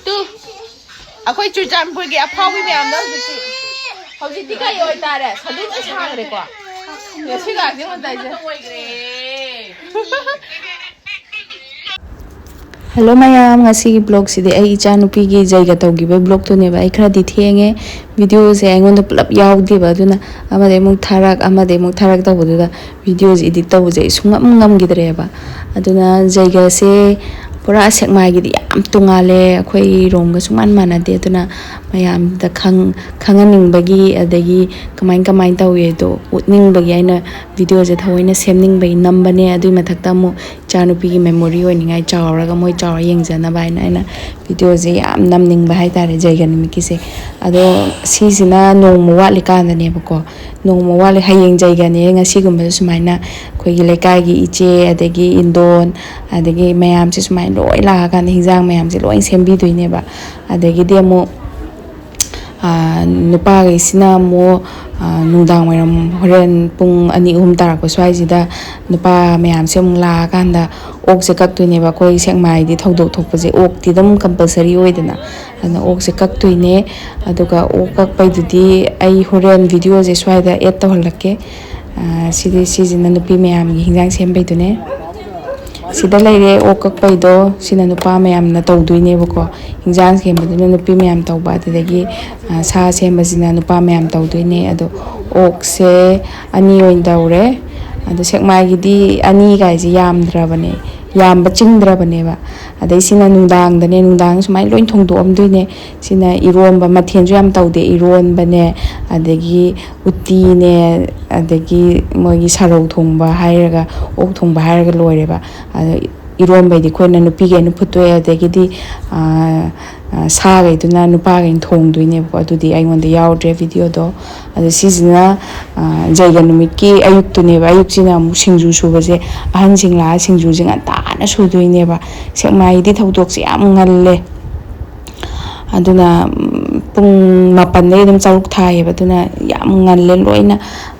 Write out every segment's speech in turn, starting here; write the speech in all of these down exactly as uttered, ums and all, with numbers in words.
Two, ꯑꯩꯈꯣꯏ ꯆꯨꯔꯆꯥꯟꯄꯨꯔꯒꯤ ꯑꯐꯥꯎꯕꯤ ꯃꯌꯥꯝꯗꯣ ꯍꯧꯖꯤꯛꯇꯤ, ꯍꯧꯖꯤꯛꯇꯤ ꯀꯔꯤ ꯑꯣꯏꯇꯥꯔꯦ? ꯁꯗꯨꯗꯤ ꯁꯥꯈ꯭ꯔꯦꯀꯣ꯫ ꯉꯁꯤ ꯉꯥꯛꯇꯤ ꯑꯣꯏꯇꯥꯏꯁꯦ꯫ ꯍꯜꯂꯣ ꯃꯌꯥꯝ, ꯉꯁꯤꯒꯤ ꯕ꯭ꯂꯣꯛꯁꯤꯗꯤ ꯑꯩ ꯏꯆꯥꯅꯨꯄꯤꯒꯤ ꯖꯩꯒ ꯇꯧꯈꯤꯕ ꯕ꯭ꯂꯣꯛꯇꯨꯅꯦꯕ꯫ ꯑꯩ ꯈꯔꯗꯤ ꯊꯦꯡꯉꯦ, ꯚꯤꯗꯤꯑꯣꯁꯦ ꯑꯩꯉꯣꯟꯗ ꯄꯨꯂꯞ ꯌꯥꯎꯗꯦꯕ꯫ ꯑꯗꯨꯅ ꯑꯃꯗꯩ ꯑꯃꯨꯛ ꯊꯥꯔꯛ, ꯑꯃꯗꯩ ꯑꯃꯨꯛ ꯊꯥꯔꯛ ꯇꯧꯕꯗꯨꯗ ꯚꯤꯗꯤꯑꯣꯁꯦ ꯏꯗꯤꯠ ꯇꯧꯕꯁꯦ ꯑꯩ ꯁꯨꯡꯉꯝ ꯉꯝꯈꯤꯗ꯭ꯔꯦꯕ꯫ ꯑꯗꯨꯅ ꯖꯩꯒꯁꯦ ꯄꯨꯔꯥ ꯁꯦꯛꯃꯥꯏꯒꯤꯗꯤ ꯌꯥꯝ ꯇꯣꯡꯉꯥꯜꯂꯦ, ꯑꯩꯈꯣꯏ ꯔꯣꯝꯒ ꯁꯨꯡꯃꯥꯟ ꯃꯥꯟꯅꯗꯦ꯫ ꯑꯗꯨꯅ ꯃꯌꯥꯝꯗ ꯈꯪ-, ꯈꯪꯍꯟꯅꯤꯡꯕꯒꯤ, ꯑꯗꯒꯤ ꯀꯃꯥꯏ ꯀꯃꯥꯏꯅ ꯇꯧꯏ ꯑꯗꯣ ꯎꯠꯅꯤꯡꯕꯒꯤ ꯑꯩꯅ ꯚꯤꯗꯤꯑꯣꯁꯦ ꯊꯑꯣꯏꯅ ꯁꯦꯝꯅꯤꯡꯕꯒꯤ ꯅꯝꯕꯅꯦ꯫ ꯑꯗꯨꯏ ꯃꯊꯛꯇ ꯑꯃꯨꯛ ꯏꯆꯥꯅꯨꯄꯤꯒꯤ ꯃꯦꯃꯣꯔꯤ ꯑꯣꯏꯅꯤꯡꯉꯥꯏ, ꯆꯥꯎꯔꯒ ꯃꯣꯏ ꯆꯥꯎꯔ ꯌꯦꯡꯖꯅꯕ ꯍꯥꯏꯅ ꯑꯩꯅ ꯚꯤꯗꯤꯑꯣꯁꯦ ꯌꯥꯝ ꯅꯝꯅꯤꯡꯕ ꯍꯥꯏꯇꯥꯔꯦ ꯖꯩꯒ ꯅꯨꯃꯤꯠꯀꯤꯁꯦ꯫ ꯑꯗꯣ ꯁꯤꯁꯤꯅ ꯅꯣꯡꯃ ꯋꯥꯠꯂꯤꯀꯥꯟꯗꯅꯦꯕꯀꯣ, ꯅꯣꯡꯃ ꯋꯥꯠꯂꯤ, ꯍꯌꯦꯡ ꯖꯩꯒꯅꯦ꯫ ꯉꯁꯤꯒꯨꯝꯕꯗ ꯁꯨꯃꯥꯏꯅ ꯑꯩꯈꯣꯏꯒꯤ ꯂꯩꯀꯥꯏꯒꯤ ꯏꯆꯦ, ꯑꯗꯒꯤ ꯏꯟꯗꯣꯟ, ꯑꯗꯒꯤ ꯃꯌꯥꯝꯁꯦ ꯁꯨꯃꯥꯏꯅ ꯂꯣꯏ ꯂꯥꯛꯑꯀꯥꯟꯗ ꯍꯤꯟꯖꯥꯡ ꯃꯌꯥꯝꯁꯦ ꯂꯣꯏ ꯁꯦꯝꯕꯤꯗꯣꯏꯅꯦꯕ꯫ ꯑꯗꯒꯤꯗꯤ ꯑꯃꯨꯛ ꯅꯨꯄꯥꯈꯩꯁꯤꯅ ꯑꯃꯨꯛ ꯅꯨꯡꯗꯥꯡ ꯋꯥꯏꯔꯝ, ꯍꯣꯔꯦꯟ ꯄꯨꯡ ꯑꯅꯤ ꯑꯍꯨꯝ ꯇꯥꯔꯛꯄ ꯁ꯭ꯋꯥꯏꯁꯤꯗ ꯅꯨꯄꯥ ꯃꯌꯥꯝꯁꯦ ꯑꯃꯨꯛ ꯂꯥꯛꯑꯀꯥꯟꯗ ꯑꯣꯛꯁꯦ ꯀꯛꯇꯣꯏꯅꯦꯕ꯫ ꯑꯩꯈꯣꯏ ꯁꯦꯛꯃꯥꯏꯗꯤ ꯊꯧꯗꯣꯛ ꯊꯣꯛꯄꯁꯦ ꯑꯣꯛꯇꯤ ꯑꯗꯨꯝ ꯀꯝꯄꯜꯁꯔꯤ ꯑꯣꯏꯗꯅ, ꯑꯗꯨꯅ ꯑꯣꯛꯁꯦ ꯀꯛꯇꯣꯏꯅꯦ꯫ ꯑꯗꯨꯒ ꯑꯣꯛ ꯀꯛꯄꯩꯗꯨꯗꯤ ꯑꯩ ꯍꯣꯔꯦꯟ ꯚꯤꯗꯤꯑꯣꯁꯦ ꯁ꯭ꯋꯥꯏꯗ ꯑꯦꯗ ꯇꯧꯍꯜꯂꯛꯀꯦ꯫ ꯁꯤꯗꯤ, ꯁꯤꯁꯤꯅ ꯅꯨꯄꯤ ꯃꯌꯥꯝꯒꯤ ꯍꯤꯟꯖꯥꯡ ꯁꯦꯝꯕꯩꯗꯨꯅꯦ꯫ ꯁꯤꯗ ꯂꯩꯔꯦ ꯑꯣꯛ ꯀꯛꯄꯩꯗꯣ, ꯁꯤꯅ ꯅꯨꯄꯥ ꯃꯌꯥꯝꯅ ꯇꯧꯗꯣꯏꯅꯦꯕꯀꯣ꯫ ꯍꯤꯟꯖꯥꯡ ꯁꯦꯝꯕꯗꯨꯅ ꯅꯨꯄꯤ ꯃꯌꯥꯝ ꯇꯧꯕ, ꯑꯗꯨꯗꯒꯤ ꯁꯥ ꯁꯦꯝꯕꯁꯤꯅ ꯅꯨꯄꯥ ꯃꯌꯥꯝ ꯇꯧꯗꯣꯏꯅꯦ꯫ ꯑꯗꯣ ꯑꯣꯛꯁꯦ ꯑꯅꯤ ꯑꯣꯏꯅ ꯇꯧꯔꯦ꯫ ꯑꯗꯣ ꯁꯦꯛꯃꯥꯏꯒꯤꯗꯤ ꯑꯅꯤ ꯀꯥꯏꯁꯦ ꯌꯥꯝꯗ꯭ꯔꯕꯅꯦ, ꯌꯥꯝꯕ ꯆꯤꯡꯗ꯭ꯔꯕꯅꯦꯕ꯫ ꯑꯗꯩ ꯁꯤꯅ ꯅꯨꯡꯗꯥꯡꯗꯅꯦ, ꯅꯨꯡꯗꯥꯡ ꯁꯨꯃꯥꯏꯅ ꯂꯣꯏ ꯊꯣꯡꯗꯣꯛꯑꯝꯗꯣꯏꯅꯦ꯫ ꯁꯤꯅ ꯏꯔꯣꯝꯕ, ꯃꯊꯦꯜꯁꯨ ꯌꯥꯝ ꯇꯧꯗꯦ, ꯏꯔꯣꯟꯕꯅꯦ, ꯑꯗꯒꯤ ꯎꯇꯤꯅꯦ, ꯑꯗꯒꯤ ꯃꯣꯏꯒꯤ ꯁꯥꯔꯧ ꯊꯣꯡꯕ ꯍꯥꯏꯔꯒ, ꯑꯣꯛ ꯊꯣꯡꯕ ꯍꯥꯏꯔꯒ ꯂꯣꯏꯔꯦꯕ꯫ ꯑꯗꯣ ꯏꯔꯣꯝꯕꯩꯗꯤ ꯑꯩꯈꯣꯏꯅ ꯅꯨꯄꯤꯈꯩꯅ ꯐꯨꯠꯇꯣꯛꯑꯦ, ꯑꯗꯒꯤꯗꯤ ꯁꯥꯈꯩꯗꯨꯅ ꯅꯨꯄꯥꯈꯩꯅ ꯊꯣꯡꯗꯣꯏꯅꯦꯕꯀꯣ꯫ ꯑꯗꯨꯗꯤ ꯑꯩꯉꯣꯟꯗ ꯌꯥꯎꯗ꯭ꯔꯦ ꯚꯤꯗꯤꯑꯣꯗꯣ꯫ ꯑꯗꯣ ꯁꯤꯁꯤꯅ ꯖꯩꯒ ꯅꯨꯃꯤꯠꯀꯤ ꯑꯌꯨꯛꯇꯨꯅꯦꯕ꯫ ꯑꯌꯨꯛꯁꯤꯅ ꯑꯃꯨꯛ ꯁꯤꯡꯖꯨ ꯁꯨꯕꯁꯦ, ꯑꯍꯟꯁꯤꯡ ꯂꯥꯛꯑ ꯁꯤꯡꯖꯨꯁꯦ ꯉꯟꯇꯥꯅ ꯁꯨꯗꯣꯏꯅꯦꯕ꯫ ꯁꯦꯛꯃꯥꯏꯗꯤ ꯊꯧꯗꯣꯛꯁꯦ ꯌꯥꯝ ꯉꯜꯂꯦ꯫ ꯑꯗꯨꯅ ꯄꯨꯡ ꯃꯥꯄꯟꯗꯩ ꯑꯗꯨꯝ ꯆꯔꯨꯛ ꯊꯥꯏꯌꯦꯕ꯫ ꯑꯗꯨꯅ ꯌꯥꯝ ꯉꯜꯂꯦ ꯂꯣꯏꯅ꯫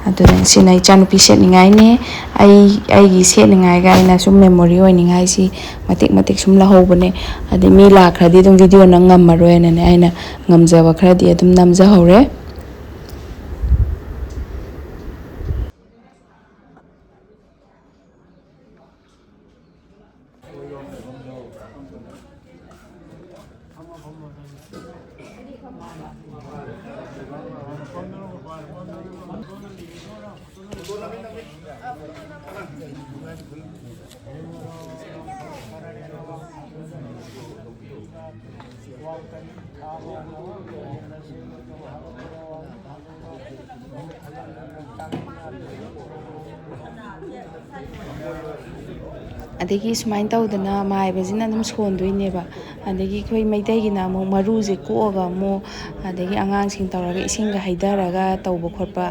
ꯑꯗꯨꯅ ꯁꯤꯅ ꯏꯆꯥꯅꯨꯄꯤ ꯁꯦꯠꯅꯤꯡꯉꯥꯏꯅꯦ꯫ ꯑꯩ ꯑꯩꯒꯤ ꯁꯦꯠꯅꯤꯡꯉꯥꯏꯒ ꯑꯩꯅ ꯁꯨꯝ ꯃꯦꯃꯣꯔꯤ ꯑꯣꯏꯅꯤꯡꯉꯥꯏꯁꯤ ꯃꯇꯦꯛ ꯃꯇꯦꯛ ꯁꯨꯝ ꯂꯧꯍꯧꯕꯅꯦ꯫ ꯑꯗꯩ ꯃꯤ ꯂꯥꯛꯈ꯭ꯔꯗꯤ ꯑꯗꯨꯝ ꯚꯤꯗꯤꯑꯣ ꯅꯝ ꯉꯝꯃꯔꯣꯏꯅꯅꯦ ꯑꯩꯅ ꯉꯝꯖꯕ ꯈꯔꯗꯤ ꯑꯗꯨꯝ ꯅꯝꯖꯍꯧꯔꯦ꯫ ꯑꯗꯒꯤ ꯁꯨꯃꯥꯏꯅ ꯇꯧꯗꯅ ꯃꯥꯏꯕꯁꯤꯅ ꯑꯗꯨꯝ ꯁꯣꯟꯗꯣꯏꯅꯦꯕ꯫ ꯑꯗꯒꯤ ꯑꯩꯈꯣꯏ ꯃꯩꯇꯩꯒꯤꯅ ꯑꯃꯨꯛ ꯃꯔꯨꯁꯦ ꯀꯣꯛꯑꯒ ꯑꯃꯨꯛ, ꯑꯗꯒꯤ ꯑꯉꯥꯡꯁꯤꯡ ꯇꯧꯔꯒ ꯏꯁꯤꯡꯒ ꯍꯩꯊꯔꯒ ꯇꯧꯕ ꯈꯣꯠꯄ,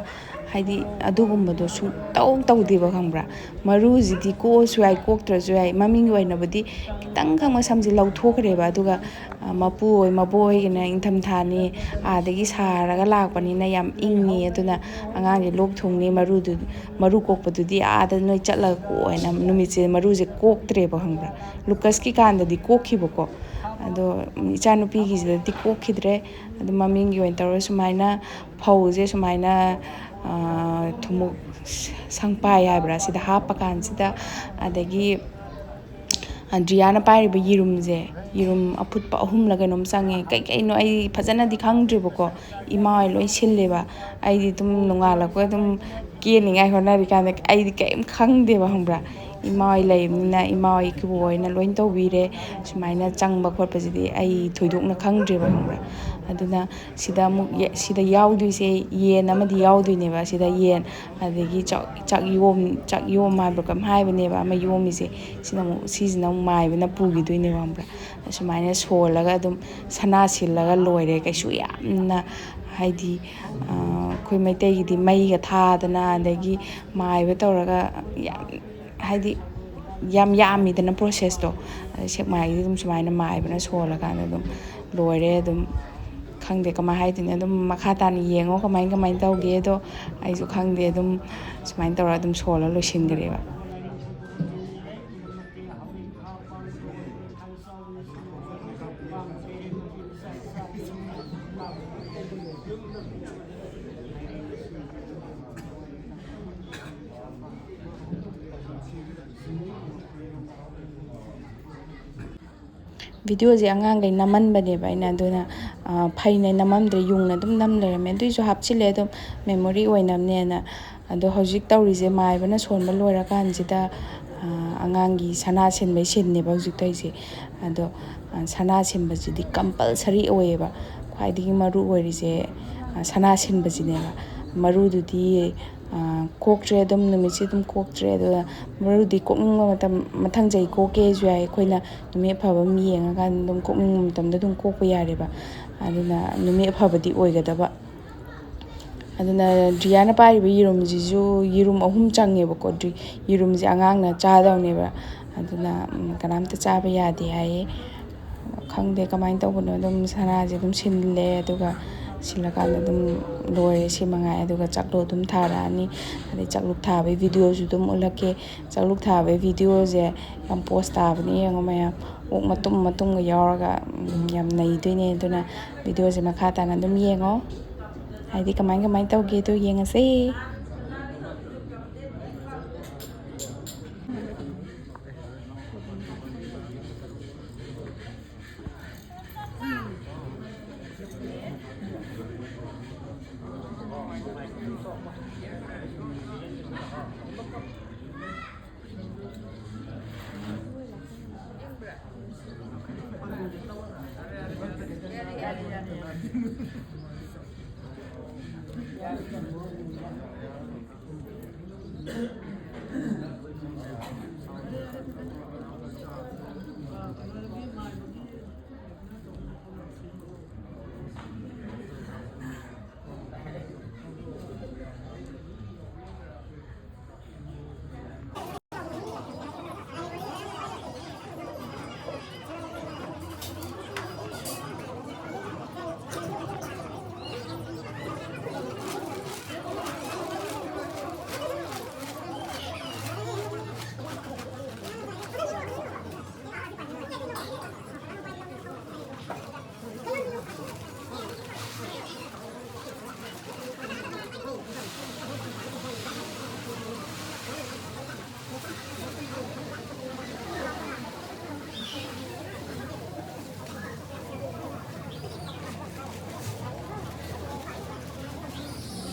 ꯍꯥꯏꯗꯤ ꯑꯗꯨꯒꯨꯝꯕꯗꯣ ꯁꯨꯡꯇꯧ ꯇꯧꯗꯦꯕ, ꯈꯪꯕ꯭ꯔꯥ? ꯃꯔꯨꯁꯤꯗꯤ ꯀꯣꯛꯑꯁꯨ ꯌꯥꯏ, ꯀꯣꯛꯇ꯭ꯔꯁꯨ ꯌꯥꯏ, ꯃꯃꯤꯡꯒꯤ ꯑꯣꯏꯅꯕꯨꯗꯤ ꯈꯤꯇꯪꯈꯛ ꯃꯁꯝꯁꯦ ꯂꯧꯊꯣꯛꯈ꯭ꯔꯦꯕ꯫ ꯑꯗꯨꯒ ꯃꯄꯨ ꯍꯣꯏ, ꯃꯕꯣꯛ ꯍꯣꯏꯒꯤꯅ ꯏꯪꯊꯝꯊꯥꯅꯤ, ꯑꯥꯗꯒꯤ ꯁꯥꯔꯒ ꯂꯥꯛꯄꯅꯤꯅ ꯌꯥꯝ ꯏꯪꯉꯤ꯫ ꯑꯗꯨꯅ ꯑꯉꯥꯡꯒꯤ ꯂꯣꯛ ꯊꯨꯡꯅꯤ, ꯃꯔꯨꯗꯨ, ꯃꯔꯨ ꯀꯣꯛꯄꯗꯨꯗꯤ ꯑꯥꯗ ꯅꯣꯏ ꯆꯠꯂꯒ ꯀꯣꯛꯑꯣ ꯍꯥꯏꯅ ꯅꯨꯃꯤꯠꯁꯦ ꯃꯔꯨꯁꯦ ꯀꯣꯛꯇ꯭ꯔꯦꯕ, ꯈꯪꯕ꯭ꯔꯥ? ꯂꯨꯀꯁꯀꯤ ꯀꯥꯟꯗꯗꯤ ꯀꯣꯛꯈꯤꯕꯀꯣ꯫ ꯑꯗꯣ ꯏꯆꯥꯅꯨꯄꯤꯒꯤꯁꯤꯗꯗꯤ ꯀꯣꯛꯈꯤꯗ꯭ꯔꯦ꯫ ꯑꯗꯨ ꯃꯃꯤꯡꯒꯤ ꯑꯣꯏꯅ ꯇꯧꯔꯒ ꯁꯨꯃꯥꯏꯅ ꯐꯧꯁꯦ ꯁꯨꯃꯥꯏꯅ, ꯑꯥ, ꯊꯨꯝꯃꯣꯛ ꯁꯪꯄꯥꯏ ꯍꯥꯏꯕ꯭ꯔꯥ, ꯁꯤꯗ ꯍꯥꯞꯄ ꯀꯥꯟꯁꯤꯗ, ꯑꯗꯒꯤ ꯗ꯭ꯔꯤꯌꯥꯅ ꯄꯥꯏꯔꯤꯕ ꯌꯦꯔꯨꯝꯁꯦ, ꯌꯦꯔꯨꯝ ꯑꯐꯨꯠꯄ ꯑꯍꯨꯝꯂ ꯀꯩꯅꯣꯝ ꯆꯪꯉꯦ꯫ ꯀꯩꯀꯩꯅꯣ ꯑꯩ ꯐꯖꯅꯗꯤ ꯈꯪꯗ꯭ꯔꯦꯕꯀꯣ, ꯏꯃꯥ ꯍꯣꯏ ꯂꯣꯏ ꯁꯤꯜꯂꯦꯕ꯫ ꯑꯩꯗꯤ ꯑꯗꯨꯝ ꯅꯣꯡꯉꯥꯜꯂꯛꯄ ꯑꯗꯨꯝ ꯀꯦꯅꯤꯡꯉꯥꯏ ꯍꯣꯠꯅꯔꯤꯀꯥꯟꯗ ꯑꯩꯗꯤ ꯀꯔꯤꯝ ꯈꯪꯗꯦꯕ, ꯈꯪꯕ꯭ꯔꯥ? ꯏꯃꯥ ꯍꯣꯏ ꯂꯩꯕꯅꯤꯅ ꯏꯃꯥ ꯍꯣꯏ ꯏꯀꯨꯕꯣꯛ ꯍꯣꯏꯅ ꯂꯣꯏ ꯇꯧꯕꯤꯔꯦ꯫ ꯁꯨꯃꯥꯏꯅ ꯆꯪꯕ ꯈꯣꯠꯄꯁꯤꯗꯤ ꯑꯩ ꯊꯣꯏꯗꯣꯛꯅ ꯈꯪꯗ꯭ꯔꯦꯕ, ꯈꯪꯕ꯭ꯔꯥ? ꯑꯗꯨꯅ ꯁꯤꯗ ꯑꯃꯨꯛ ꯌꯦ-, ꯁꯤꯗ ꯌꯥꯎꯗꯣꯏꯁꯦ ꯌꯦꯟ ꯑꯃꯗꯤ ꯌꯥꯎꯗꯣꯏꯅꯦꯕ꯫ ꯁꯤꯗ ꯌꯦꯟ, ꯑꯗꯒꯤ ꯆꯥꯛ, ꯆꯥꯛ ꯌꯣꯝ, ꯆꯥꯛ ꯌꯣꯝ ꯍꯥꯏꯕ꯭ꯔꯥ ꯀꯩꯅꯣꯝ ꯍꯥꯏꯕꯅꯦꯕ ꯑꯃ ꯌꯣꯝꯃꯤꯁꯦ꯫ ꯁꯤꯅ ꯑꯃꯨꯛ, ꯁꯤꯁꯤꯅ ꯑꯃꯨꯛ ꯃꯥꯏꯕꯅ ꯄꯨꯈꯤꯗꯣꯏꯅꯦꯕ, ꯈꯪꯕ꯭ꯔꯥ? ꯑꯁꯨꯃꯥꯏꯅ ꯁꯣꯜꯂꯒ ꯑꯗꯨꯝ ꯁꯅꯥ ꯁꯤꯜꯂꯒ ꯂꯣꯏꯔꯦ꯫ ꯀꯩꯁꯨ ꯌꯥꯝꯅ, ꯍꯥꯏꯗꯤ, ꯑꯩꯈꯣꯏ ꯃꯩꯇꯩꯒꯤꯗꯤ ꯃꯩꯒ ꯊꯥꯗꯅ, ꯑꯗꯒꯤ ꯃꯥꯏꯕ ꯇꯧꯔꯒ ꯌꯥꯝ, ꯍꯥꯏꯗꯤ, ꯌꯥꯝ ꯌꯥꯝꯃꯤꯗꯅ ꯄ꯭ꯔꯣꯁꯦꯁꯇꯣ꯫ ꯑꯗꯩ ꯁꯦꯛꯃꯥꯏꯒꯤꯗꯤ ꯑꯗꯨꯝ ꯁꯨꯃꯥꯏꯅ ꯃꯥꯏꯕꯅ ꯁꯣꯜꯂꯀꯥꯟꯗ ꯑꯗꯨꯝ ꯂꯣꯏꯔꯦ ꯑꯗꯨꯝ꯫ ꯈꯪꯗꯦ ꯀꯃꯥꯏ ꯍꯥꯏꯗꯣꯏꯅꯣ, ꯑꯗꯨꯝ ꯃꯈꯥ ꯇꯥꯅ ꯌꯦꯡꯉꯣ ꯀꯃꯥꯏ ꯀꯃꯥꯏꯅ ꯇꯧꯒꯦꯗꯣ꯫ ꯑꯩꯁꯨ ꯈꯪꯗꯦ, ꯑꯗꯨꯝ ꯁꯨꯃꯥꯏꯅ ꯇꯧꯔ ꯑꯗꯨꯝ ꯁꯣꯜꯂ ꯂꯣꯏꯁꯤꯟꯈ꯭ꯔꯦꯕ꯫ ꯚꯤꯗꯤꯑꯣꯁꯦ ꯑꯉꯥꯡꯈꯩ ꯅꯝꯍꯟꯕꯅꯦꯕ ꯑꯩꯅ, ꯑꯗꯨꯅ, ꯑ, ꯐꯩꯅ ꯅꯝꯃꯝꯗ꯭ꯔꯦ, ꯌꯨꯡꯅ ꯑꯗꯨꯝ ꯅꯝ ꯂꯩꯔꯝꯃꯦ꯫ ꯑꯗꯨꯏꯁꯨ ꯍꯥꯞꯆꯤꯜꯂꯦ ꯑꯗꯨꯝ, ꯃꯦꯃꯣꯔꯤ ꯑꯣꯏꯅꯕꯅꯦꯅ꯫ ꯑꯗꯣ ꯍꯧꯖꯤꯛ ꯇꯧꯔꯤꯁꯦ, ꯃꯥꯏꯕꯅ ꯁꯣꯟꯕ ꯂꯣꯏꯔꯀꯥꯟꯁꯤꯗ, ꯑ, ꯑꯉꯥꯡꯒꯤ ꯁꯅꯥ ꯁꯤꯟꯕꯩ ꯁꯤꯟꯅꯦꯕ ꯍꯧꯖꯤꯛ ꯇꯧꯔꯤꯁꯦ꯫ ꯑꯗꯣ, ꯑ, ꯁꯅꯥ ꯁꯤꯟꯕꯁꯤꯗꯤ ꯀꯝꯄꯜꯁꯔꯤ ꯑꯣꯏꯌꯦꯕ꯫ ꯈ꯭ꯋꯥꯏꯗꯒꯤ ꯃꯔꯨ ꯑꯣꯏꯔꯤꯁꯦ, ꯑ, ꯁꯅꯥ ꯁꯤꯟꯕꯁꯤꯅꯦꯕ꯫ ꯃꯔꯨꯗꯨꯗꯤ, ꯑ, ꯀꯣꯛꯇ꯭ꯔꯦ, ꯑꯗꯨꯝ ꯅꯨꯃꯤꯠꯁꯦ ꯑꯗꯨꯝ ꯀꯣꯛꯇ꯭ꯔꯦ꯫ ꯑꯗꯨꯒ ꯃꯔꯨꯗꯤ ꯀꯣꯛꯅꯤꯡꯕ ꯃꯇꯝ, ꯃꯊꯪ ꯆꯍꯤ ꯀꯣꯛꯀꯦꯁꯨ ꯌꯥꯏ, ꯑꯩꯈꯣꯏꯅ ꯅꯨꯃꯤꯠ ꯑꯐꯕ ꯑꯃ ꯌꯦꯡꯉꯀꯥꯟꯗ ꯑꯗꯨꯝ ꯀꯣꯛꯅꯤꯡꯕ ꯃꯇꯝꯗ ꯑꯗꯨꯝ ꯀꯣꯛꯄ ꯌꯥꯔꯦꯕ꯫ ꯑꯗꯨꯅ ꯅꯨꯃꯤꯠ ꯑꯐꯕꯗꯤ ꯑꯣꯏꯒꯗꯕ꯫ ꯑꯗꯨꯅ ꯗ꯭ꯔꯤꯌꯥꯅ ꯄꯥꯏꯔꯤꯕ ꯌꯦꯔꯨꯝꯁꯤꯁꯨ ꯌꯦꯔꯨꯝ ꯑꯍꯨꯝ ꯆꯪꯉꯦꯕꯀꯣ꯫ ꯗ꯭ꯔꯤ-, ꯌꯦꯔꯨꯝꯁꯦ ꯑꯉꯥꯡꯅ ꯆꯥꯗꯧꯅꯦꯕ꯫ ꯑꯗꯨꯅ, ꯎꯝ, ꯀꯅꯥꯝꯇ ꯆꯥꯕ ꯌꯥꯗꯦ ꯍꯥꯏꯌꯦ꯫ ꯈꯪꯗꯦ ꯀꯃꯥꯏꯅ ꯇꯧꯕꯅꯣ, ꯑꯗꯨꯝ ꯁꯅꯥꯁꯦ ꯑꯗꯨꯝ ꯁꯤꯜꯂꯦ, ꯑꯗꯨꯒ ꯁꯤꯜꯂꯀꯥꯟꯗ ꯑꯗꯨꯝ ꯂꯣꯏꯔꯦ, ꯁꯤ ꯃꯉꯥꯏ꯫ ꯑꯗꯨꯒ ꯆꯥꯛꯂꯨꯛ ꯑꯗꯨꯝ ꯊꯥꯔꯛꯑꯅꯤ, ꯑꯗꯩ ꯆꯥꯛꯂꯨꯛ ꯊꯥꯕꯒꯤ ꯚꯤꯗꯤꯑꯣꯁꯨ ꯑꯗꯨꯝ ꯎꯠꯂꯛꯀꯦ꯫ ꯆꯥꯛꯂꯨꯛ ꯊꯥꯕꯒꯤ ꯚꯤꯗꯤꯑꯣꯁꯦ ꯌꯥꯝ ꯄꯣꯁ ꯇꯥꯕꯅꯦ, ꯌꯦꯡꯉꯣ ꯃꯌꯥꯝ, ꯑꯣꯛ ꯃꯇꯨꯝ ꯃꯇꯨꯝꯒ ꯌꯥꯎꯔꯒ, ꯎꯝ, ꯌꯥꯝ ꯅꯩꯗꯣꯏꯅꯦ꯫ ꯑꯗꯨꯅ ꯚꯤꯗꯤꯑꯣꯁꯦ ꯃꯈꯥ ꯇꯥꯅ ꯑꯗꯨꯝ ꯌꯦꯡꯉꯣ, ꯍꯥꯏꯗꯤ ꯀꯃꯥꯏ ꯀꯃꯥꯏꯅ ꯇꯧꯒꯦꯗꯣ ꯌꯦꯡꯉꯁꯦ꯫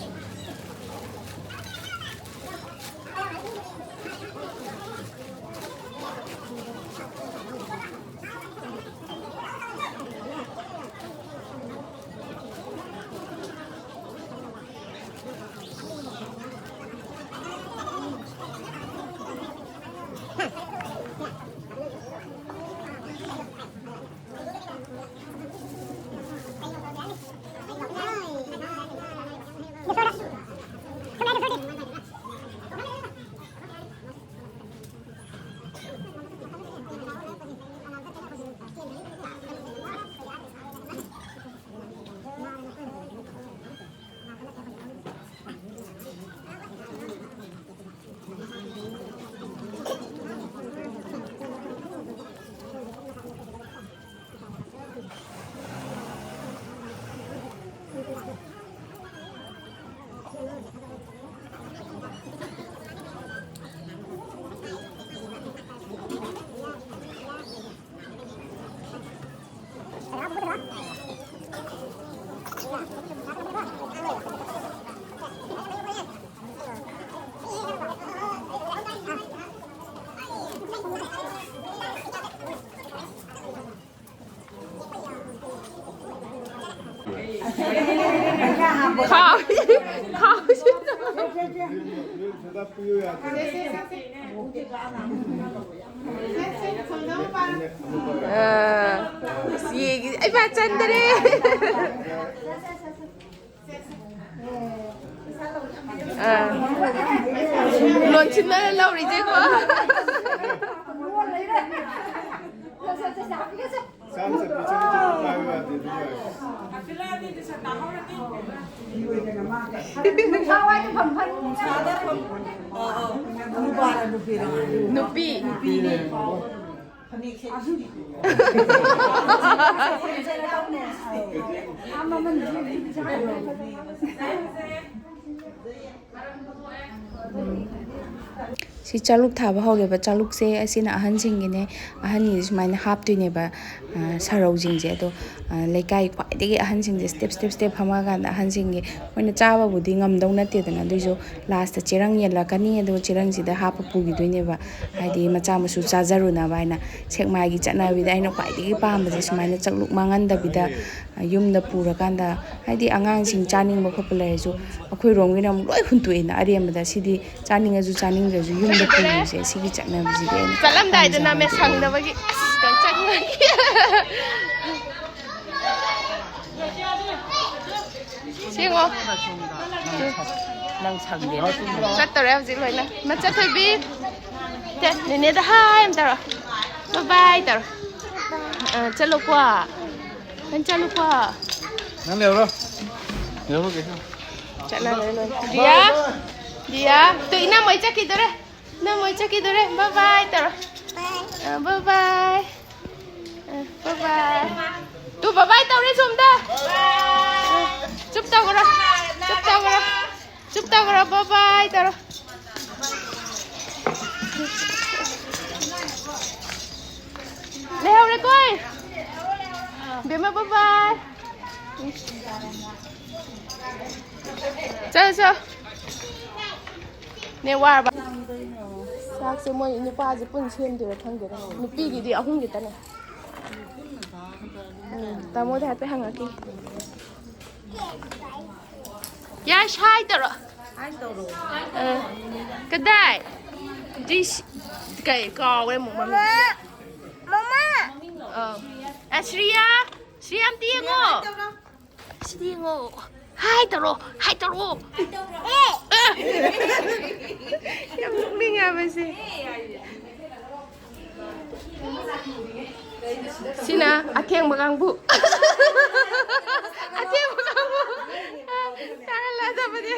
ꯈꯥꯎ- ꯈꯥꯎꯁꯤ꯫ ꯑ, ꯑꯁ, ꯌꯦꯡꯒꯤ-, ꯑꯩ ꯃꯥ ꯆꯟꯗꯔꯦ꯫ ꯑ, ꯂꯣꯟꯁꯤꯟꯅꯔ ꯂꯧꯔꯤꯁꯦꯀꯣ꯫ ꯆꯥꯝ ꯆꯠꯄꯤ ꯆꯠꯄꯤ ꯆꯠꯄꯤ ꯄꯥꯏꯕ ꯌꯥꯗꯦ ꯑꯗꯨ ꯑꯣꯏꯔꯁꯨ꯫ ꯅꯨꯄꯤ꯫ ꯁꯤ ꯆꯥꯂꯨꯛ ꯊꯥꯕ ꯍꯧꯔꯦꯕ꯫ ꯆꯥꯂꯨꯛꯁꯦ ꯑꯁꯤꯅ ꯑꯍꯟꯁꯤꯡꯒꯤꯅꯦ꯫ ꯑꯍꯟꯒꯤꯁꯦ ꯁꯨꯃꯥꯏꯅ ꯍꯥꯞꯇꯣꯏꯅꯦꯕ, ꯑ, ꯁꯔꯧꯁꯤꯡꯁꯦ꯫ ꯑꯗꯣ, ꯑ, ꯂꯩꯀꯥꯏ ꯈ꯭ꯋꯥꯏꯗꯒꯤ ꯑꯍꯟꯁꯤꯡꯁꯦ step, step, step ꯐꯝꯃꯛꯑꯀꯥꯟꯗ ꯑꯍꯟꯁꯤꯡꯒꯤ ꯃꯣꯏꯅ ꯆꯥꯕꯕꯨꯗꯤ ꯉꯝꯗꯧ ꯅꯠꯇꯦꯗꯅ, ꯑꯗꯨꯏꯁꯨ last ꯆꯦꯔꯪ ꯌꯦꯜꯂꯛꯀꯅꯤ, ꯑꯗꯨꯒ ꯆꯦꯔꯪꯁꯤꯗ ꯍꯥꯞꯄ ꯄꯨꯈꯤꯗꯣꯏꯅꯦꯕ꯫ ꯍꯥꯏꯗꯤ ꯃꯆꯥ ꯃꯁꯨ ꯆꯥꯖꯔꯨꯅꯕ ꯍꯥꯏꯅ꯫ ꯁꯦꯛꯃꯥꯏꯒꯤ ꯆꯠꯅꯕꯤꯗ ꯑꯩꯅ ꯈ꯭ꯋꯥꯏꯗꯒꯤ ꯄꯥꯝꯕꯁꯦ ꯁꯨꯃꯥꯏꯅ ꯆꯥꯛꯂꯨꯛ ꯃꯥꯡꯍꯟꯗꯕꯤꯗ ꯌꯨꯝꯗ ꯄꯨꯔꯀꯥꯟꯗ, ꯍꯥꯏꯗꯤ ꯑꯉꯥꯡꯁꯤꯡ ꯆꯥꯅꯤꯡꯕ ꯈꯣꯠꯄ ꯂꯩꯔꯁꯨ ꯑꯩꯈꯣꯏꯔꯣꯝꯒꯤꯅ ꯑꯃꯨꯛ ꯂꯣꯏ ꯍꯨꯟꯇꯣꯛꯑꯦꯅ ꯑꯔꯦꯝꯕꯗ꯫ ꯁꯤꯗꯤ ꯆꯥꯅꯤꯡꯉꯁꯨ ꯆꯥꯅꯤꯡꯗ꯭ꯔꯁꯨ ꯌꯨꯝꯗ ꯄꯨꯔꯤꯁꯦ, ꯁꯤꯒꯤ ꯆꯠꯅꯕꯁꯤꯗꯤ ꯑꯩꯅ ꯆꯠꯂꯝꯗꯥꯏꯗ ꯅꯝꯃꯦ ꯄꯥꯝꯖꯕ ꯁꯪꯗꯕꯒꯤ꯫ ꯑꯁ, ꯆꯪꯉꯒꯦ꯫ ꯁꯤꯉꯣ꯫ ꯅꯪ ꯁꯪꯗꯦ꯫ ꯆꯠꯇꯧꯔꯦ ꯍꯧꯖꯤꯛ ꯂꯣꯏꯅ꯫ ꯃꯆꯠ ꯊꯣꯏꯕꯤ꯫ ꯁꯦ, ꯅꯦꯅꯦꯗ ꯍꯥꯏ ꯑꯃ ꯇꯧꯔꯣ꯫ Bye bye ꯇꯧꯔꯣ꯫ ꯑ, ꯆꯠꯂꯣꯀꯣ꯫ ꯅꯪ ꯆꯠꯂꯨꯀꯣ꯫ ꯅꯪ ꯂꯩꯍꯧꯔꯣ꯫ ꯂꯩꯍꯧꯔꯣ ꯀꯩꯁꯨ꯫ ꯆꯠꯅꯈ꯭ꯔꯦ ꯂꯣꯏꯅ꯫ ꯗꯤꯌꯥ꯫ ꯗꯤꯌꯥ꯫ ꯇꯨ ꯏꯅꯝꯃ ꯍꯣꯏ ꯆꯠꯈꯤꯗꯣꯔꯦ꯫ ꯏꯅꯝꯃ ꯍꯣꯏ ꯆꯠꯈꯤꯗꯣꯔꯦ꯫ Bye bye ꯇꯧꯔꯣ꯫ ꯑ, bye bye꯫ ꯑ, bye bye꯫ Two bye bye ꯇꯧꯔꯦ ꯁꯣꯝꯗ꯫ ꯑ, ꯆꯨꯞ ꯇꯧꯈ꯭ꯔꯣ꯫ ꯆꯨꯞ ꯇꯧꯈ꯭ꯔꯣ꯫ ꯆꯨꯞ ꯇꯧꯈ꯭ꯔꯣ꯫ Bye bye ꯇꯧꯔꯣ꯫ ꯂꯩꯍꯧꯔꯦꯀꯣ ꯑꯩ꯫ ꯕꯦꯝꯃ, bye bye꯫ ꯆꯠꯂꯣ, ꯆꯠꯂꯣ꯫ ꯅꯦ ꯋꯥꯔꯕ? ꯆꯥꯛꯁꯦ ꯃꯣꯏ ꯅꯨꯄꯥꯁꯦ ꯄꯨꯟꯅ ꯁꯦꯝꯗꯣꯏꯔꯥ ꯈꯪꯗꯦꯗ꯫ ꯅꯨꯄꯤꯒꯤꯗꯤ ꯑꯍꯨꯝ ꯈꯛꯇꯅꯦ꯫ ꯎꯝ, ꯇꯥꯃꯣꯗ ꯍꯥꯏꯐꯦꯠ ꯍꯪꯉꯛꯈꯤ꯫ ꯌꯥꯏ, ꯁꯥꯏ ꯇꯧꯔꯣ꯫ ꯍꯥꯏ ꯇꯧꯔꯣ꯫ ꯑ, ꯀꯗꯥꯏ? ꯗꯤꯁ-, ꯀꯩ, ꯀꯥꯎꯋꯦ ꯑꯃꯨꯛ ꯃꯃꯤꯡ꯫ ꯃꯃꯥ! ꯑꯧ꯫ ꯑ, ꯁ꯭ꯔꯤꯌꯥ! ꯁ꯭ꯔꯤꯌꯥ, ꯑꯝꯇ ꯌꯦꯡꯉꯣ꯫ ꯁꯤꯗ ꯌꯦꯡꯉꯣ꯫ ꯍꯥꯏ ꯇꯧꯔꯣ, ꯍꯥꯏ ꯇꯧꯔꯣ꯫ ꯑꯦ! ꯌꯥꯝ ꯅꯣꯛꯅꯤꯡꯉꯦ ꯍꯥꯏꯕ ꯁꯦ꯫ ꯁꯤꯅ ꯑꯊꯦꯡꯕ ꯀꯥꯡꯕꯨ꯫ ꯑꯊꯦꯡꯕ ꯀꯥꯡꯕꯨ꯫ ꯇꯥꯍꯜꯂꯗꯕꯅꯦ꯫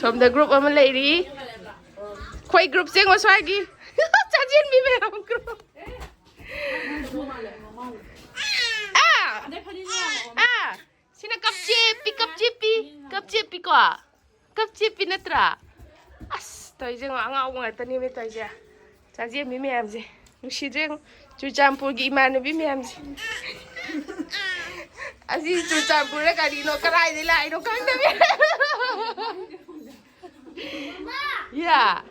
ꯁꯣꯝꯗ group ꯑꯃ ꯂꯩꯔꯤ꯫ ꯑꯩꯈꯣꯏ group ꯁꯦ ꯉꯁꯥꯏꯒꯤ ꯆꯥꯖꯦꯟꯕꯤ ꯃꯌꯥꯝ group꯫ ꯑꯥ! ꯑꯥ! ꯁꯤꯅ ꯀꯞꯆꯦꯞꯄꯤ, ꯀꯞꯆꯦꯞꯄꯤ, ꯀꯞꯆꯦꯞꯄꯤꯀꯣ? ꯀꯞꯆꯦꯞꯄꯤ ꯅꯠꯇ꯭ꯔꯥ? ꯑꯁ, ꯇꯧꯔꯤꯁꯦ ꯉꯣ, ꯑꯉꯥꯎꯕ ꯉꯥꯛꯇꯅꯦꯃꯤ ꯇꯧꯔꯤꯁꯦ꯫ ꯆꯥꯖꯦꯟꯕꯤ ꯃꯌꯥꯝꯁꯦ꯫ ꯅꯨꯡꯁꯤꯗ꯭ꯔꯦ ꯉꯣ꯫ ꯆꯨꯔꯆꯥꯟꯄꯨꯔꯒꯤ ꯏꯃꯥꯟꯅꯕꯤ ꯃꯌꯥꯝꯁꯦ꯫ ꯑꯁꯤ ꯆꯨꯔꯆꯥꯟꯄꯨꯔꯗ ꯀꯔꯤꯅꯣ, ꯀꯗꯥꯏꯗꯩ ꯂꯥꯛꯏꯅꯣ ꯈꯪꯗꯕꯤ꯫ ꯌꯥ꯫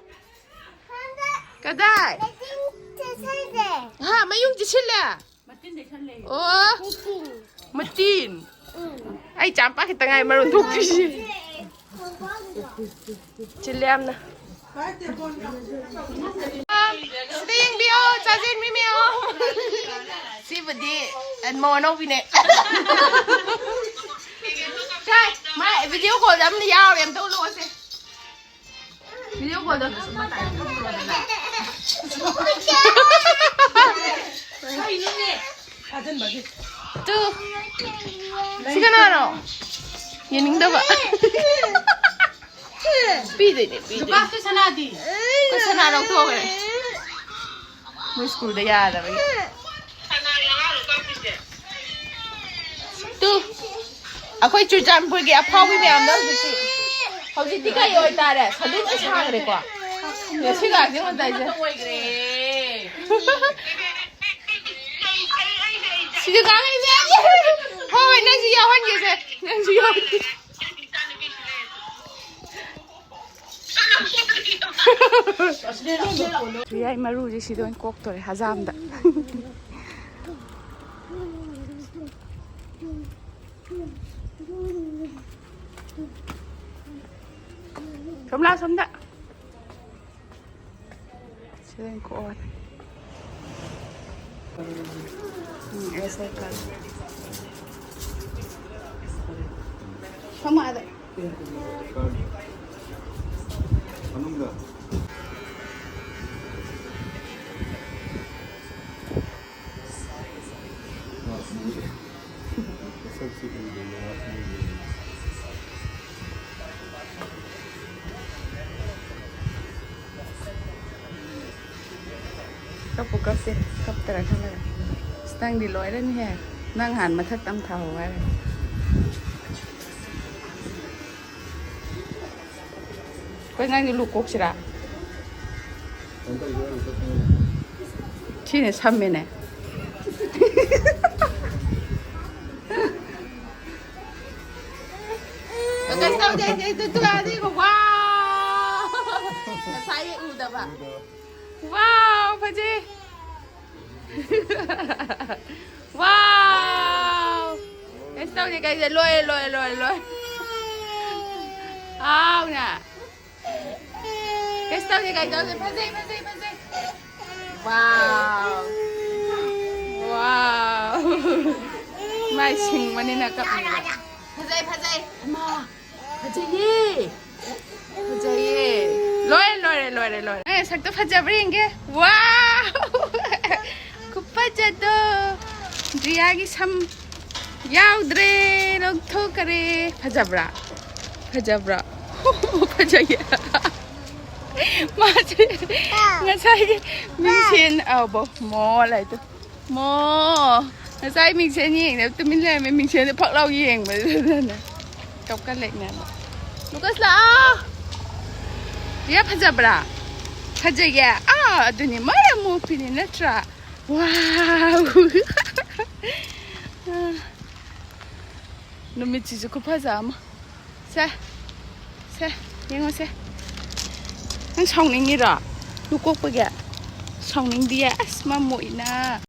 ꯀꯗꯥꯏ? ꯍꯥ, ꯃꯌꯨꯡ ꯆꯤꯁꯤꯜꯂꯦ? ꯑꯣ꯫ ꯃꯇꯤꯟ꯫ ꯑꯩ ꯆꯥꯝꯄꯥ ꯈꯤꯇꯪ ꯉꯥꯏ ꯃꯔꯣꯟ ꯊꯣꯛꯇ꯭ꯔꯤꯁꯤ꯫ ꯆꯤꯜꯂꯦ ꯌꯥꯝꯅ꯫ ꯁꯤꯗ ꯌꯦꯡꯕꯤꯌꯣ, ꯆꯥꯖꯦꯟꯕꯤ ꯃꯌꯥꯝ꯫ ꯁꯤꯕꯨꯗꯤ ꯃꯧ ꯑꯅꯧꯕꯤꯅꯦ꯫ ꯁꯦ, ꯃꯥ video call ꯗ ꯑꯃ ꯌꯥꯎꯔꯦ, ꯑꯝꯇ ꯎꯠꯂꯛꯑꯣꯁꯦ꯫ Video call ꯗ꯫ ꯇꯨ꯫ ꯁꯤ ꯀꯅꯥꯅꯣ? ꯌꯦꯡꯅꯤꯡꯗꯕ꯫ ꯄꯤꯗꯣꯏꯅꯦ, ꯄꯤꯗꯣꯏꯅꯦ꯫ ꯂꯨꯄꯥ ꯁꯅꯥꯗꯤ? ꯑꯩꯈꯣꯏ ꯁꯅꯥ ꯂꯧꯊꯣꯛꯈ꯭ꯔꯦ꯫ ꯃꯣꯏ ꯁ꯭ꯀꯨꯜꯗ ꯌꯥꯗꯕꯒꯤ꯫ ꯇꯨ, ꯑꯩꯈꯣꯏ ꯆꯨꯔꯆꯥꯟꯄꯨꯔꯒꯤ ꯑꯐꯥꯎꯕꯤ ꯃꯌꯥꯝꯗꯣ ꯍꯧꯖꯤꯛꯇꯤ, ꯍꯧꯖꯤꯛꯇꯤ ꯀꯩ ꯑꯣꯏꯇꯥꯔꯦ? ꯁꯗꯨꯗꯤ ꯁꯥꯈ꯭ꯔꯦꯀꯣ꯫ ꯉꯁꯤ ꯉꯥꯛꯇꯤ ꯑꯣꯏꯇꯥꯏꯁꯦ꯫ ꯁꯤꯁꯨ ꯉꯥꯡꯉꯛꯏ ꯃꯌꯥꯝꯁꯦ꯫ ꯍꯣꯏ, ꯍꯣꯏ, ꯅꯪꯁꯨ ꯌꯥꯎꯍꯟꯒꯦꯁꯦ꯫ ꯅꯪꯁꯨ ꯌꯥꯎꯍꯟꯒꯦ꯫ ꯌꯥꯏ, ꯃꯔꯨꯁꯦ ꯁꯤꯗ ꯑꯣꯏꯅ ꯀꯣꯛꯇꯣꯔꯦ, ꯍꯖꯥꯝꯗ꯫ ꯀꯣꯝꯂꯥ ꯁꯣꯝꯗ꯫ ꯁꯤꯗ ꯑꯣꯏꯅ ꯀꯣꯛꯑꯣ꯫ ꯎꯝ, ꯑꯦꯁ ꯑꯥꯏ ꯀꯥꯔꯗ꯫ ꯐꯝꯃꯣ ꯑꯥꯗ꯫ ꯃꯅꯨꯡꯗ꯫ ꯃꯁꯛꯁꯤ ꯎꯗꯦꯅꯦ, ꯃꯥꯁꯤ ꯎꯗꯦꯅꯦ꯫ ꯀꯞꯄꯨ ꯀꯞꯁꯦ, ꯀꯞꯇꯔꯥ ꯈꯜꯂꯒ꯫ ꯑꯁ, ꯅꯪꯗꯤ ꯂꯣꯏꯔꯅꯤꯍꯦ꯫ ꯅꯪ ꯍꯥꯟꯅ ꯃꯊꯛꯇ ꯑꯃ ꯊꯥꯍꯧ ꯍꯥꯏꯔꯦ꯫ ꯑꯩꯈꯣꯏ ꯑꯉꯥꯡꯗꯤ ꯂꯨ ꯀꯣꯛꯁꯤꯔꯥ? ꯁꯤꯅ ꯁꯝꯃꯦꯅꯦ꯫ ꯀꯩꯁꯨ ꯇꯧꯗꯦ, ꯑꯩ ꯇꯨ-, ꯇꯨ-, ꯇꯨ-, ꯇꯨ-, ꯋꯥꯎ! ꯉꯁꯥꯏ ꯎꯗꯕ꯫ ꯋꯥꯎ, ꯐꯖꯩ꯫ ꯋꯥꯎ! ꯀꯩꯁꯨ ꯇꯧꯗꯦ, ꯀꯩꯁꯨ ꯂꯣꯏꯔꯦ, ꯂꯣꯏꯔꯦ, ꯂꯣꯏꯔꯦ, ꯂꯣꯏꯔꯦ꯫ ꯍꯥꯎꯅ꯫ ꯀꯩꯁꯨ ꯇꯧꯗꯦ, ꯀꯩꯁꯨ ꯇꯧꯗꯦ꯫ ꯐꯖꯩ, ꯐꯖꯩ, ꯐꯖꯩ꯫ ꯋꯥꯎ꯫ ꯋꯥꯎ꯫ ꯃꯥꯏ ꯁꯤꯡꯕꯅꯤꯅ ꯀꯞꯅꯤꯡꯕ꯫ ꯐꯖꯩ, ꯐꯖꯩ꯫ ꯏꯃꯥ꯫ ꯐꯖꯩꯌꯦ꯫ ꯐꯖꯩꯌꯦ꯫ ꯂꯣꯏꯔꯦ, ꯂꯣꯏꯔꯦ, ꯂꯣꯏꯔꯦ, ꯂꯣꯏꯔꯦ꯫ ꯑꯦ, ꯁꯛꯇꯣ ꯐꯖꯕ꯭ꯔꯥ ꯌꯦꯡꯒꯦ꯫ ꯋꯥꯎ! ꯈꯨꯐꯖꯗꯣ꯫ ꯗ꯭ꯔꯤꯌꯥꯒꯤ ꯁꯝ ꯌꯥꯎꯗ꯭ꯔꯦ, ꯂꯧꯊꯣꯛꯈꯔꯦ꯫ ꯐꯖꯕ꯭ꯔꯥ? ꯐꯖꯕ꯭ꯔꯥ? ꯐꯖꯩꯌꯦ꯫ ꯃꯥꯁꯦ ꯉꯁꯥꯏꯒꯤ ꯃꯤꯡꯁꯦꯟ, ꯑꯧ, ꯕꯣ, ꯃꯣ ꯂꯩꯇꯦ꯫ ꯃꯣ, ꯉꯁꯥꯏ ꯃꯤꯡꯁꯦꯟ ꯌꯦꯡꯅꯕ ꯇꯨꯃꯤꯟ ꯂꯩꯔꯝꯃꯦ, ꯃꯤꯡꯁꯦꯟꯗ ꯐꯛ ꯂꯥꯎ ꯌꯦꯡꯕꯗꯨꯗꯅꯦ ꯀꯞꯀꯠꯂꯛꯅꯦꯕ꯫ ꯂꯨꯀꯁ ꯂꯥꯛꯑꯣ꯫ ꯔꯤꯌꯥ ꯐꯖꯕ꯭ꯔꯥ? ꯐꯖꯩꯌꯦ꯫ ꯑꯥ, ꯑꯗꯨꯅꯤ ꯃꯔꯝ ꯃꯣꯛꯄꯤꯅꯤ ꯅꯠꯇ꯭ꯔꯥ? ꯋꯥꯎ! ꯅꯨꯃꯤꯠꯁꯤꯁꯨ ꯈꯨꯐꯖ ꯑꯃ꯫ ꯁꯦ, ꯁꯦ, ꯌꯦꯡꯉꯣꯁꯦ꯫ ꯅꯪ ꯁꯥꯎꯅꯤꯡꯉꯤꯔꯣ? ꯂꯨ ꯀꯣꯛꯄꯒꯤ? ꯁꯥꯎꯅꯤꯡꯗꯤꯌꯦ꯫ ꯑꯁ, ꯃꯃꯣꯏꯅ꯫